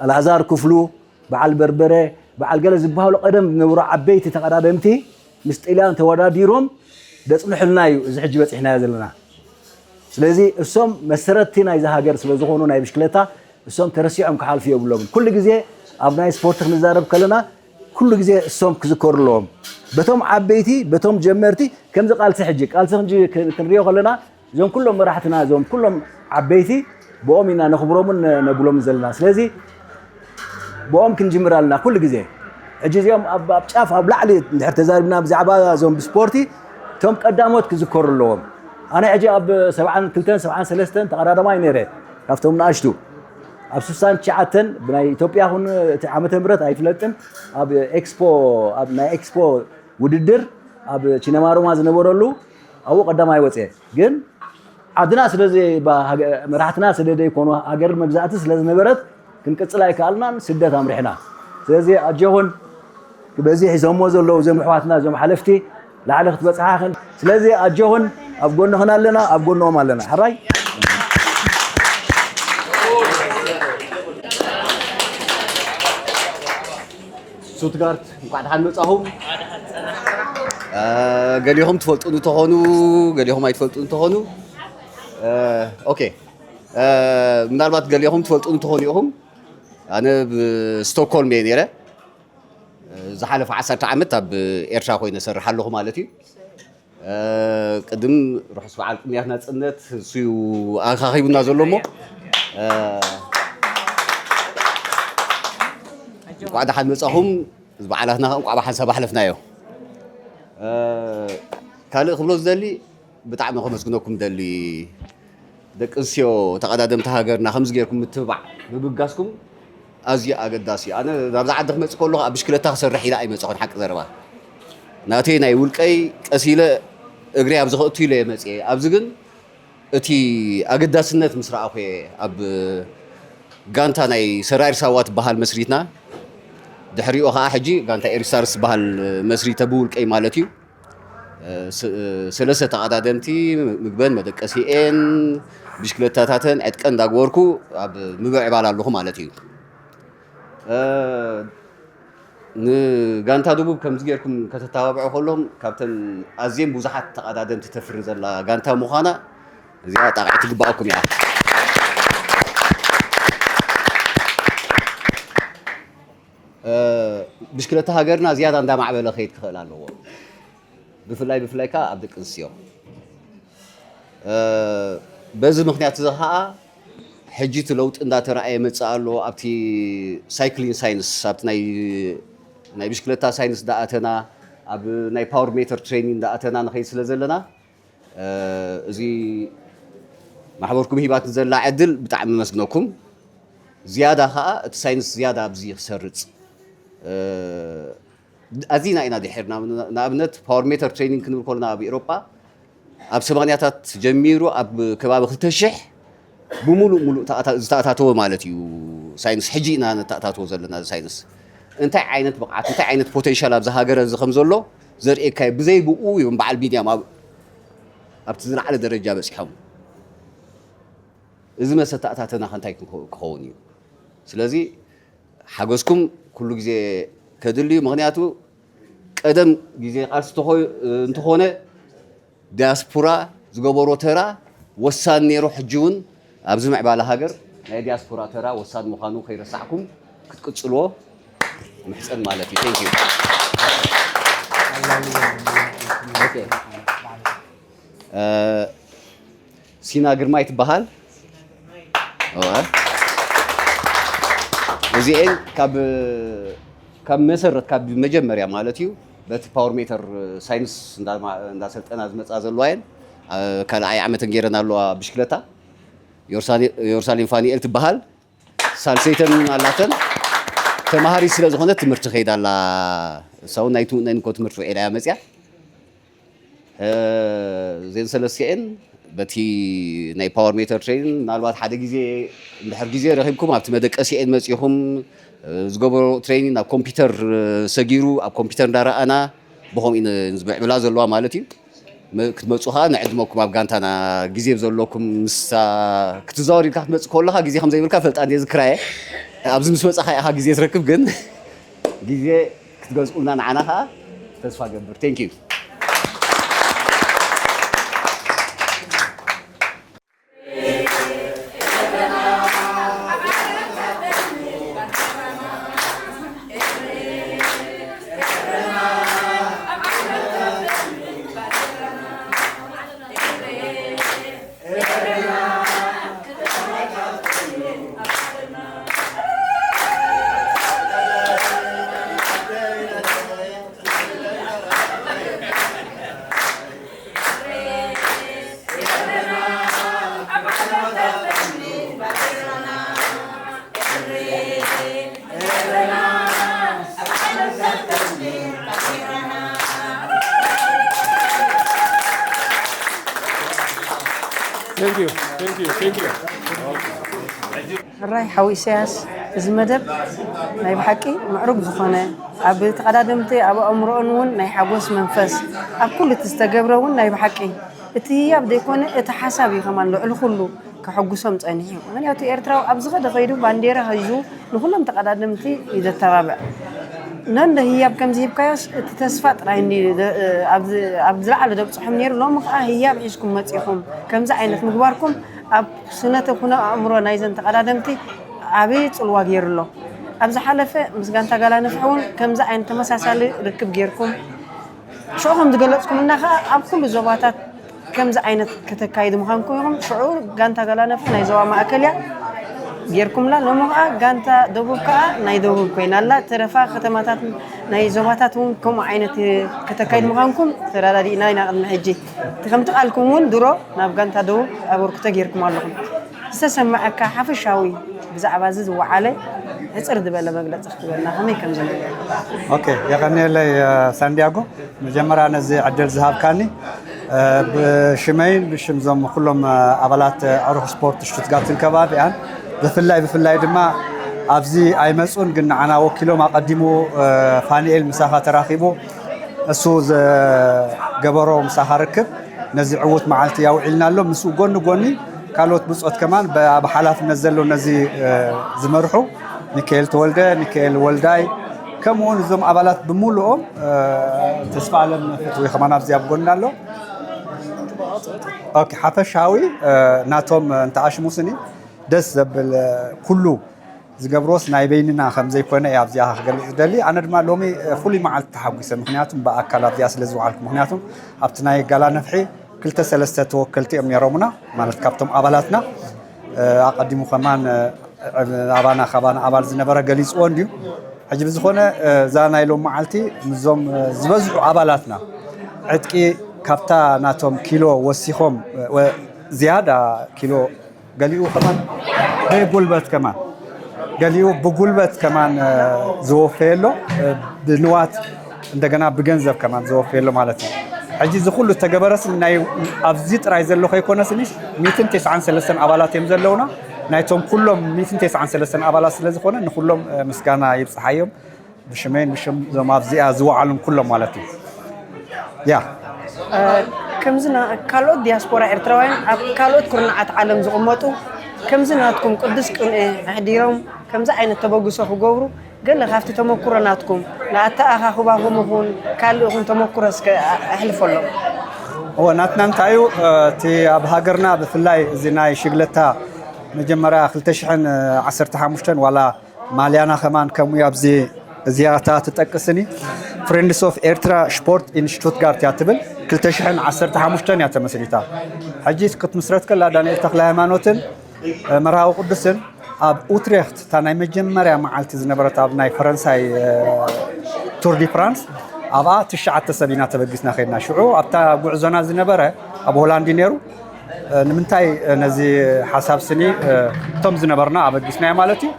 ኣልኣዛር ክፍሉ በዓል በርበረ በዓል ገለ ዝበሃሉ ቀደም ዝነበሩ ዓበይቲ ተቐዳደምቲ ምስ ጥልያን ተወዳዲሮም ደፅንሑልና እዩ እዚ ሕጂ በፂሕናዮ ዘለና ስለዚ እሶም መሰረትቲ ናይዚ ሃገር ስለዝኾኑ ናይ ብሽክለታ እሶም ተረሲዖም ክሓልፉ የብሎምን ኩሉ ግዜ ኣብ ናይ ስፖርት ክንዛረብ ከለና ኩሉ ግዜ እሶም ክዝከሩ ኣለዎም በቶም ዓበይቲ በቶም ጀመርቲ ከምዚ ቃልሲ ሕጂ ቃልሲ ክንጂ ክንሪኦ ከለና እዞም ኩሎም መራሕትና እዞም ኩሎም ዓበይቲ ብኦም ኢና ነኽብሮምን ነብሎምን ዘለና ስለዚ ብኦም ክንጅምር ኣለና ኩሉ ግዜ ሕጂ እዚኦም ኣብ ጫፍ ኣብ ላዕሊ እንድሕር ተዛሪብና ብዛዕባ እዞም ብስፖርቲ እቶም ቀዳሞት ክዝከሩ ኣለዎም ኣነ ሕጂ ኣብ ሰብዓን ክልተን ሰብዓን ሰለስተን ተቐዳዳማይ ነይረ ካብቶም ንኣሽቱ ኣብ ስሳን ትሽዓተን ብናይ ኢትዮጵያ ኹን እቲ ዓመተ ምህረት ኣይፍለጥን ኣብ ኤክስፖ ኣብ ናይ ኤክስፖ ውድድር ኣብ ቺነማሩማ ዝነበረሉ ኣብኡ ቀዳማይ ወፅየ ግን ዓድና ስለ መራሕትና ስለ ዘይኮኑ ሃገር መግዛእቲ ስለ ዝነበረት ክንቅፅል ኣይከኣልናን ስደት ኣምሪሕና ስለዚ ኣጆኹን በዚ ሒዞሞ ዘለዉ እዞም ኣሕዋትና እዞም ሓለፍቲ ላዕሊ ክትበፅሓ ስለዚ ኣጆኹን ኣብ ጎንኽን ኣለና ኣብ ጎንኦም ኣለና ሕራይ ስቱትጋርት እንኳዕ ደሓን መጻኹም። ገሊኹም ትፈልጡ እንተኾኑ ገሊኹም ኣይትፈልጡ እንተኾኑ ኦኬ ምናልባት ገሊኹም ትፈልጡ እንትኾኑ ኢኹም። ኣነ ብስቶክሆልም እየ ነይረ። ዝሓለፈ ዓሰርተ ዓመት ኣብ ኤርትራ ኮይነ ሰርሕ ኣለኹ ማለት እዩ። ቅድም ርሑስ በዓል ቅንያት ናጽነት እሱ እዩ ኣኻኺቡና ዘሎ እሞ እንቋዕ ደሓን መጻኹም። እዚ በዓላትና እንቋዕ ብሓንሳብ ኣሕለፍናዮ። ካልእ ክብሎ ዝደሊ ብጣዕሚ ከመስግነኩም ደሊ ደቂ ኣንስትዮ ተቐዳደምቲ ሃገርና ከምዚ ጌርኩም ምትብባዕ ምብጋስኩም ኣዝዩ ኣገዳሲ እዩ። ኣነ ናብዛ ዓዲ ክመጽእ ከለኹ ኣብ ብሽክለታ ክሰርሕ ኢለ ኣይመጻኹን፣ ሓቂ ዘረባ ናተይ ናይ ውልቀይ ቀስ ኢለ እግሪ ኣብዚ ከእቱ ኢለ እየ መጽየ። ኣብዚ ግን እቲ ኣገዳስነት ምስ ረኣኹ እየ ኣብ ጋንታ ናይ ሰራይር ሳዋ ትበሃል መስሪትና። ድሕሪኡ ኸዓ ሕጂ ጋንታ ኤሪስታርስ ዝበሃል መስሪተ ብውልቀይ ማለት እዩ። ሰለስተ ተቐዳደምቲ ምግበን መደቀሲኤን ብሽክለታታተን ዕጥቀን እንዳግበርኩ ኣብ ምብዕባል ኣለኹ ማለት እዩ። ንጋንታ ደቡብ ከምዚ ጌርኩም ከተተባብዑ ከለኹም ካብተን ኣዝየን ብዙሓት ተቐዳደምቲ ተፍሪ ዘላ ጋንታ ምዃና እዚኣ ጣቕዒት ትግባኣኩም እያ። ብሽክለታ ሃገርና ዝያዳ እንዳማዕበለ ክኸይድ ክኽእል ኣለዎ። ብፍላይ ብፍላይ ከዓ ኣብ ደቂ ኣንስትዮ። በዚ ምኽንያት እዚ ከዓ ሕጂ እቲ ለውጢ እንዳተረኣየ መፅእ ኣሎ። ኣብቲ ሳይክሊን ሳይንስ፣ ኣብቲ ናይ ናይ ብሽክለታ ሳይንስ እንዳኣተና፣ ኣብ ናይ ፓወር ሜተር ትሬኒንግ እንዳኣተና ንኸይድ ስለ ዘለና፣ እዚ ማሕበርኩም ሂባት ዘላ ዕድል ብጣዕሚ መስግነኩም። ዝያዳ ከዓ እቲ ሳይንስ ዝያዳ ኣብዚ ክሰርፅ ኣዚና ኢና ድሒርና። ንኣብነት ፓወር ሜተር ትሬኒንግ ክንብል ከለና ኣብ ኤሮጳ ኣብ ሰማንያታት ጀሚሩ ኣብ ከባቢ ክልተ ሽሕ ብምሉእ ሙሉእ ዝተኣታተወ ማለት እዩ። ሳይንስ ሕጂ ኢና ነተኣታተወ ዘለና። እዚ ሳይንስ እንታይ ዓይነት ብቕዓት፣ እንታይ ዓይነት ፖቴንሻል ኣብዚ ሃገር እዚ ከም ዘሎ ዘርእየካ እዩ። ብዘይ ብኡ እዮም በዓል ቢንያም ኣብቲ ዝለዓለ ደረጃ በፂሖም። እዚ መሰተኣታተና ከ እንታይ ክኸውን እዩ? ስለዚ ሓገዝኩም ኩሉ ግዜ ከድሊ እዩ። ምኽንያቱ ቀደም ግዜ ቃልሲ እንተኾነ ዲያስፖራ ዝገበሮ ተራ ወሳኒ ነይሩ። ሕጂ እውን ኣብዚ ምዕባለ ሃገር ናይ ዲያስፖራ ተራ ወሳኒ ምዃኑ ከይረሳዕኩም ክትቅፅልዎ ምሕፀን ማለት እዩ። Thank you። ሲና ግርማይ ትበሃል። እዚኤን ካብ ካብ መሰረት ካብ መጀመርያ ማለት እዩ በቲ ፓወር ሜተር ሳይንስ እንዳሰልጠና ዝመፃ ዘለዋ እየን። ካልኣይ ዓመተን ገይረን ኣለዋ ብሽክለታ። ዮርሳሌም ፋኒኤል ትበሃል። ሳልሰይተን ኣላተን ተማሃሪ ስለ ዝኾነት ትምህርቲ ከይዳ ኣላ። እሳ እውን ናይ ትውነን እኮ ትምህርቲ ውዒላ እያ መፅያ። እዘን ሰለስቲኤን በቲ ናይ ፓወር ሜተር ትሬኒንግ ምናልባት ሓደ ግዜ እንድሕር ግዜ ረኺብኩም ኣብቲ መደቀሲኤን መፂኹም ዝገበሮ ትሬኒንግ ኣብ ኮምፒውተር ሰጊሩ ኣብ ኮምፒውተር እንዳረኣና ብኸምኡ እዩ ዝምዕብላ ዘለዋ ማለት እዩ። ክትመፁ ከዓ ንዕድመኩም ኣብ ጋንታና ግዜ ዘለኩም ምስታ ክትዛወር ኢልካ ክትመፅእ ከለካ ግዜ ከምዘይብልካ ፈልጣ እንደ ዝክራየ ኣብዚ ምስ መፃኻ ኢኻ ግዜ ትረክብ ግን ግዜ ክትገዝኡልና ንዓና ከዓ ተስፋ ገብር። Thank you። ሕራይ ሓው ኢሳያስ፣ እዚ መደብ ናይ ብሓቂ ምዕሩግ ዝኾነ፣ ኣብ ተቐዳደምቲ ኣብ ኣእምሮኦን እውን ናይ ሓጎስ መንፈስ፣ ኣብ ኩሉ እቲ ዝተገብረ እውን ናይ ብሓቂ እቲ ህያብ ዘይኮነ እቲ ሓሳብ እዩ ከማን ልዕሊ ኩሉ ከሐጉሶም ጸኒሑ። ምኽንያቱ ኤርትራዊ ኣብ ዝኸደ ከይዱ ባንዴራ ሒዙ ንኹሎም ተቐዳደምቲ እዩ ዘተባብዕ። ነንደ ህያብ ከምዚ ሂብካዮስ እቲ ተስፋ ጥራይ እንዲ ኣብ ዝለዓለ ደብፅሖም ነይሩ። ሎሚ ከዓ ህያብ ሒዝኩም መፂኹም ከምዚ ዓይነት ምግባርኩም ኣብ ስነተ ኩነ ኣእምሮ ናይዘን ተቐዳደምቲ ዓብዪ ጽልዋ ገይሩ ኣሎ። ኣብ ዝሓለፈ ምስ ጋንታ ጋላ ነፍሒ እውን ከምዚ ዓይነት ተመሳሳሊ ርክብ ጌርኩም፣ ሽዑ ከም ዝገለጽኩምና ከኣ ኣብ ኩሉ ዞባታት ከምዚ ዓይነት ከተካይዱ ምዃንኩም ኢኹም። ሽዑ ጋንታ ጋላ ነፍሒ ናይ ዞባ ማእከል እያ ጌርኩምላ። ሎሚ ከኣ ጋንታ ደቡብ ከኣ ናይ ደቡብ ኮይና ኣላ። ተረፋ ከተማታት ናይ ዞባታት እውን ከምኡ ዓይነት ከተካይዱ ምዃንኩም ተረዳዲእና ኢና። ቅድሚ ሕጂ እቲ ከምቲ ቃልኩም እውን ድሮ ናብ ጋንታ ደቡብ ኣበርክቶ ጌርኩም ኣለኹም። ዝተሰምዐካ ሓፈሻዊ ብዛዕባ እዚ ዝወዓለ ሕጽር ዝበለ መግለጺ ክትበልና ከመይ ከም ዝነበረ። ኦኬ፣ የቐንየለይ ሳንዲያጎ። መጀመርያ ነዚ ዕድል ዝሃብካኒ ብሽመይን ብሽም ዞም ኩሎም ኣባላት ዕሩኽ ስፖርት ሽቱትጋርትን ከባቢኣን፣ ብፍላይ ብፍላይ ድማ ኣብዚ ኣይመፁን ግን ንዓና ወኪሎም ኣቐዲሙ ፋኒኤል ምሳኻ ተራኺቡ እሱ ዝገበሮ ምሳኻ ርክብ ነዚ ዕዉት መዓልቲ ያውዒልና ኣሎ። ምስኡ ጎኒ ጎኒ ካልኦት ብፆት ከማን ኣብ ሓላፍነት ዘሎ ነዚ ዝመርሑ ሚካኤል ተወልደ፣ ሚካኤል ወልዳይ፣ ከምኡውን እዞም ኣባላት ብምሉኦም ተስፋ ኣለም ፍትዊ ከማን ኣብዚ ኣብ ጎንና ኣሎ። ኦኬ፣ ሓፈሻዊ ናቶም እንተኣሽሙስኒ ደስ ዘብል ኩሉ ዝገብሮስ ናይ በይንና ከም ዘይኮነ እየ ኣብዚኣ ክገልፅ ዝደሊ። ኣነ ድማ ሎሚ ፍሉይ መዓልቲ ተሓጒሰ፣ ምክንያቱም ብኣካል ኣብዚኣ ስለ ዝወዓልኩ። ምክንያቱም ኣብቲ ናይ ጋላ ነፍሒ ክልተ ሰለስተ ተወከልቲ እዮም ነይሮምና፣ ማለት ካብቶም ኣባላትና ኣቐዲሙ ከማን ኣባና ካባና ኣባል ዝነበረ ገሊፅዎ እንድዩ። ሕጂ ብዝኾነ እዛ ናይ ሎም መዓልቲ ምስዞም ዝበዝሑ ኣባላትና ዕጥቂ ካብታ ናቶም ኪሎ ወሲኾም ዝያዳ ኪሎ ገሊኡ ከማን ብጉልበት ከማን ገሊኡ ብጉልበት ከማን ዝወፈየሎ ብንዋት እንደገና ብገንዘብ ከማን ዝወፈየሎ ማለት እዩ። ሕጂ እዚ ኩሉ ተገበረስ ናይ ኣብዚ ጥራይ ዘሎ ከይኮነስኒ ሚትን ተስዓን ሰለስተን ኣባላት እዮም ዘለውና። ናይቶም ኩሎም ሚትን ተስዓን ሰለስተን ኣባላት ስለ ዝኾነ ንኩሎም ምስጋና ይብፅሓዮም። ብሽመይን ብሽም ዞም ኣብዚኣ ዝወዓሉን ኩሎም ማለት እዩ። ያ ከምዚ ካልኦት ዲያስፖራ ኤርትራውያን ኣብ ካልኦት ኩርናዓት ዓለም ዝቕመጡ ከምዚ ናትኩም ቅዱስ ቅንኤ ኣሕዲሮም ከምዚ ዓይነት ተበግሶ ክገብሩ፣ ገለ ካብቲ ተመኩሮ ናትኩም ንኣተኣኻኽባኹም ይኹን ካልእ ይኹን ተመኩሮ እስከ ኣሕልፈሎም። እወ፣ ናትና እንታይ እዩ እቲ ኣብ ሃገርና ብፍላይ እዚ ናይ ሽግለታ መጀመርያ ክልተ ሽሕን ዓሰርተ ሓሙሽተን ዋላ ማልያና ከማን ከምኡ ኣብዚ እዚኣታ ትጠቅስኒ ፍሬንድስ ኦፍ ኤርትራ ስፖርት ኢን ሽቱትጋርት እያ ትብል። ክልተ ሽሕን ዓሰርተ ሓሙሽተን እያ ተመስሪታ። ሕጂ ክትምስረት ከላ ዳንኤል ተክለ ሃይማኖትን መርሃዊ ቅዱስን ኣብ ኡትሬክት እታ ናይ መጀመርያ መዓልቲ ዝነበረት ኣብ ናይ ፈረንሳይ ቱር ዲ ፍራንስ ኣብኣ ትሽዓተ ሰብ ኢና ተበጊስና ከድና። ሽዑ ኣብታ ጉዕዞና ዝነበረ ኣብ ሆላንድ ነይሩ። ንምንታይ ነዚ ሓሳብ ስኒ እቶም ዝነበርና ኣበጊስናዮ ማለት እዩ።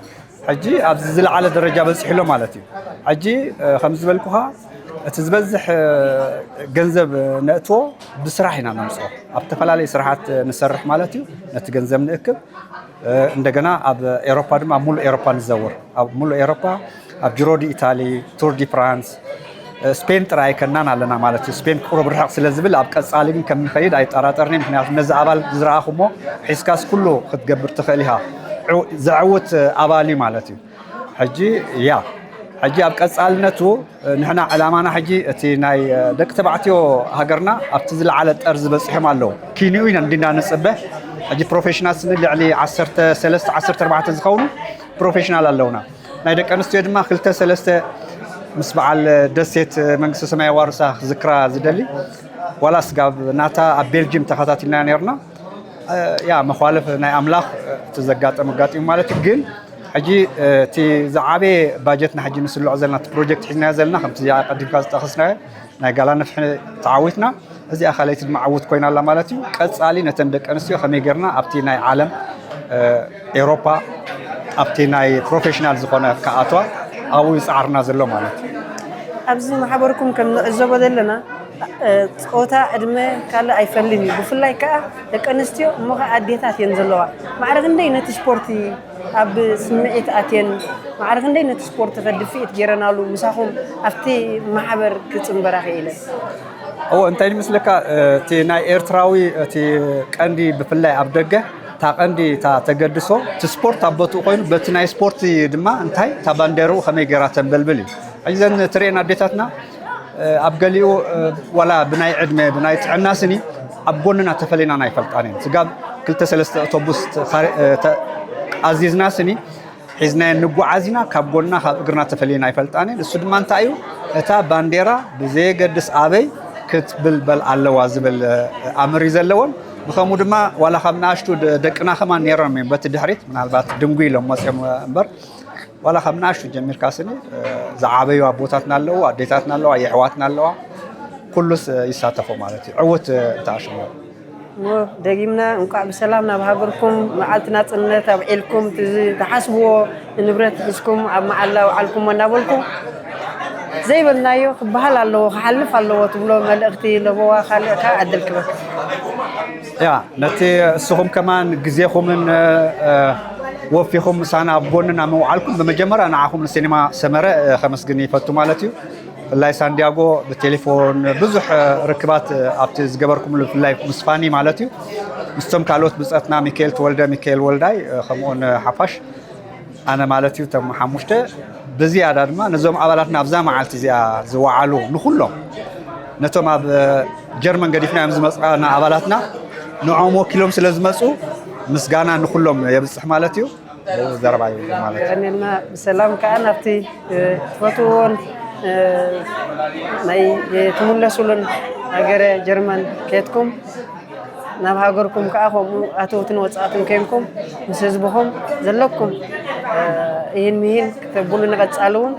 ሕጂ ኣብዚ ዝለዓለ ደረጃ በፂሑ ኣሎ ማለት እዩ። ሕጂ ከም ዝበልኩኻ እቲ ዝበዝሕ ገንዘብ ነእትዎ ብስራሕ ኢና ነምፅኦ። ኣብ ዝተፈላለዩ ስራሓት ንሰርሕ ማለት እዩ። ነቲ ገንዘብ ንእክብ እንደገና ኣብ ኤሮፓ ድማ ኣብ ሙሉእ ኤሮፓ ንዘውር። ኣብ ሙሉእ ኤሮፓ ኣብ ጅሮ ዲ ኢታሊ፣ ቱር ዲ ፍራንስ፣ ስፔን ጥራይ ኣይከናን ኣለና ማለት እዩ። ስፔን ቁሩብ ርሕቕ ስለ ዝብል ኣብ ቀፃሊ ግን ከም ንኸይድ ኣይጠራጠርኒ። ምክንያቱ ነዚ ኣባል ዝረኣኹሞ ሒዝካስ ኩሉ ክትገብር ትኽእል ኢኻ። ዘዕውት ኣባል እዩ ማለት እዩ። ሕጂ ያ ሕጂ ኣብ ቀፃልነቱ ንሕና ዕላማና ሕጂ እቲ ናይ ደቂ ተባዕትዮ ሃገርና ኣብቲ ዝለዓለ ጠርዚ በፂሖም ኣለዉ። ኪንኡ ኢና እንዲና ንፅበ። ሕጂ ፕሮፌሽናል ስኒ ልዕሊ ዓሰርተ ሰለስተ ዓሰርተ ኣርባዕተ ዝኸውን ፕሮፌሽናል ኣለውና። ናይ ደቂ ኣንስትዮ ድማ ክልተ ሰለስተ ምስ በዓል ደሴት መንግስተ ሰማይ ዋርሳ ክዝክራ ዝደሊ ዋላ ስጋብ ናታ ኣብ ቤልጅም ተኸታቲልና ነርና። ያ መኳለፍ ናይ ኣምላኽ እቲ ዘጋጠመ ኣጋጢሙ ማለት እዩ። ግን ሕጂ እቲ ዝዓበየ ባጀትና ሕጂ ንስልዖ ዘለና እቲ ፕሮጀክት ሒዝናዮ ዘለና ከምቲ ቀዲምካ ዝጠኸስናዮ ናይ ጋላ ነፍሒ ተዓዊትና እዚኣ ካልኣይቲ ድማ ዓውት ኮይና ኣላ ማለት እዩ። ቀፃሊ ነተን ደቂ ኣንስትዮ ከመይ ጌርና ኣብቲ ናይ ዓለም ኤሮፓ ኣብቲ ናይ ፕሮፌሽናል ዝኾነ ክኣትዋ ኣብኡ ይፃዓርና ዘሎ ማለት እዩ። ኣብዚ ማሕበርኩም ከም ንዕዘቦ ዘለና ፆታ ዕድመ ካልእ ኣይፈልይን እዩ። ብፍላይ ከዓ ደቂ ኣንስትዮ እሞ ከዓ ኣዴታት እየን ዘለዋ። ማዕረ ክንደይ ነቲ ስፖርቲ ኣብ ስምዒት ኣትየን ማዕረ ክንደይ ነቲ ስፖርቲ ከድፍኢት ገይረናሉ ምሳኹም ኣብቲ ማሕበር ክፅንበራ ክኢለን። እዎ እንታይ ይመስለካ እቲ ናይ ኤርትራዊ እቲ ቀንዲ ብፍላይ ኣብ ደገ እታ ቀንዲ እታ ተገድሶ እቲ ስፖርት ኣብ ቦትኡ ኮይኑ በቲ ናይ ስፖርት ድማ እንታይ እታ ባንዴርኡ ከመይ ገይራ ተንበልብል እዩ። ሕጂ ዘን ትርእየን ኣዴታትና ኣብ ገሊኡ ዋላ ብናይ ዕድመ ብናይ ጥዕና ስኒ ኣብ ጎንና ተፈሊናና ኣይፈልጣን እየን። ስጋብ ክልተ ሰለስተ ኣውቶቡስ ተኻሪ- እ፣ ተ- ኣዚዝና ስኒ ሒዝናዮ ንጓዓዝ ኢና። ካብ ጎና ካብ እግርና ተፈሊና ኣይፈልጣን እየን። እሱ ድማ እንታይ እዩ? እታ ባንዴራ ብዘየገድስ ኣበይ ክትብልበል ኣለዋ ዝብል ኣምር እዩ ዘለዎን። ብኸምኡ ድማ ዋላ ካብ ንኣሽቱ ደ- ደቅና ከማን ነይሮም እዮም በቲ ድሕሪት ምናልባት ድንጉ ኢሎም መፅኦም እምበር ዋላ ካብ ንኣሽቱ ጀሚርካ ስኒ ዝዓበዩ ኣቦታትና ኣለዉ፣ ኣዴታትና ኣለዋ፣ የሕዋትና ኣለዋ። ኩሉስ ይሳተፎ ማለት እዩ። ዕውት እንተኣሽሙ እሞ ደጊምና እንቋዕ ብሰላም ናብ ሃገርኩም መዓልቲ ናፅነት ኣብዒልኩም ትዝ- ትሓስብዎ ንብረት ሒዝኩም ኣብ መዓላ ውዓልኩሞ እናበልኩ ዘይበልናዮ ክበሃል ኣለዎ ክሓልፍ ኣለዎ ትብሎ መልእኽቲ ለበዋ ካልእ ከ ዕድል ክበክ ያ ነቲ እስኹም ከማን ግዜኹምን ወፊኹም ምሳና ኣብ ጎንና ምውዓልኩም ብመጀመርያ ንዓኹም ንሲኒማ ሰመረ ከመስግን ይፈቱ ማለት እዩ። ብፍላይ ሳንዲያጎ ብቴሌፎን ብዙሕ ርክባት ኣብቲ ዝገበርኩምሉ ብፍላይ ምስ ፋኒ ማለት እዩ። ምስቶም ካልኦት ብፀትና ሚካኤል ተወልደ፣ ሚካኤል ወልዳይ ከምኡውን ሓፋሽ ኣነ ማለት እዩ እቶም ሓሙሽተ ብዝያዳ ድማ ነዞም ኣባላትና ኣብዛ መዓልቲ እዚኣ ዝወዓሉ ንኩሎም ነቶም ኣብ ጀርመን ገዲፍና እዮም ዝመፅና ኣባላትና ንዖም ወኪሎም ስለ ዝመፁ ምስጋና ንኩሎም የብፅሕ ማለት እዩ። ዘረባ ይብል ማለት እዩ። ቀኒልና ብሰላም ከዓ ናብቲ ትፈትዎን ናይ ትምለሱሉን ሃገረ ጀርመን ከየትኩም ናብ ሃገርኩም ከዓ ከምኡ ኣተውትን ወፃእትን ኮንኩም ምስ ህዝብኹም ዘለኩም ይህን ምሂን ክተብሉ ንቐፃሉ እውን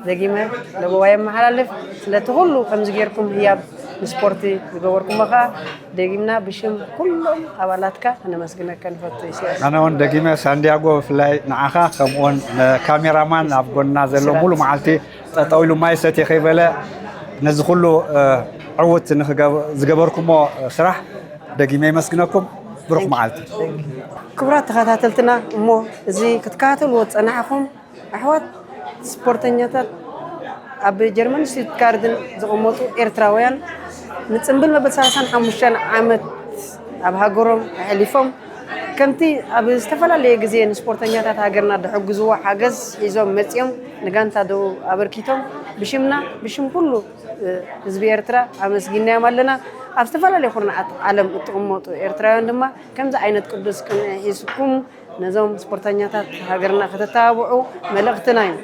ደጊመ ለበዋ የመሓላልፍ። ስለቲ ኩሉ ከምዚ ጌርኩም ህያብ ንስፖርቲ ዝገበርኩሞ ከዓ ደጊምና ብሽም ኩሎም ኣባላትካ ከነመስግነካ ንፈቱ። ኢሳያስ ኣነ እውን ደጊመ ሳንዲያጎ ብፍላይ ንዓኻ ከምኡውን ንካሜራማን ኣብ ጎንና ዘሎ ሙሉ መዓልቲ ጠጠው ኢሉ ማይ ሰትየ ከይበለ ነዚ ኩሉ ዕውት ዝገበርኩሞ ስራሕ ደጊመ ይመስግነኩም። ብሩኽ መዓልቲ። ክቡራት ተኸታተልትና እሞ እዚ ክትከታተልዎ ዝፀናሕኹም ኣሕዋት ስፖርተኛታት ኣብ ጀርመን ስቱትጋርድን ዝቕመጡ ኤርትራውያን ንፅምብል መበል ሰላሳን ሓሙሽተን ዓመት ኣብ ሃገሮም ኣሕሊፎም ከምቲ ኣብ ዝተፈላለየ ግዜ ንስፖርተኛታት ሃገርና ዝሕግዝዎ ሓገዝ ሒዞም መፂኦም ንጋንታ ደቡብ ኣበርኪቶም ብሽምና ብሽም ኩሉ ህዝቢ ኤርትራ ኣመስጊናዮም ኣለና። ኣብ ዝተፈላለየ ኩርናዓት ዓለም እትቕመጡ ኤርትራውያን ድማ ከምዚ ዓይነት ቅዱስ ቅንኢ ሒዝኩም ነዞም ስፖርተኛታት ሃገርና ከተተባብዑ መልእኽትና እዩ።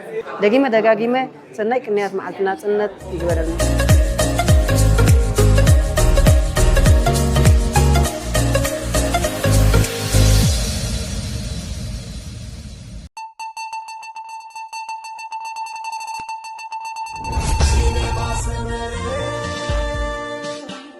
ደጊመ ደጋጊመ ሰናይ ቅንያት መዓልቲ ናጽነት ይግበረልና።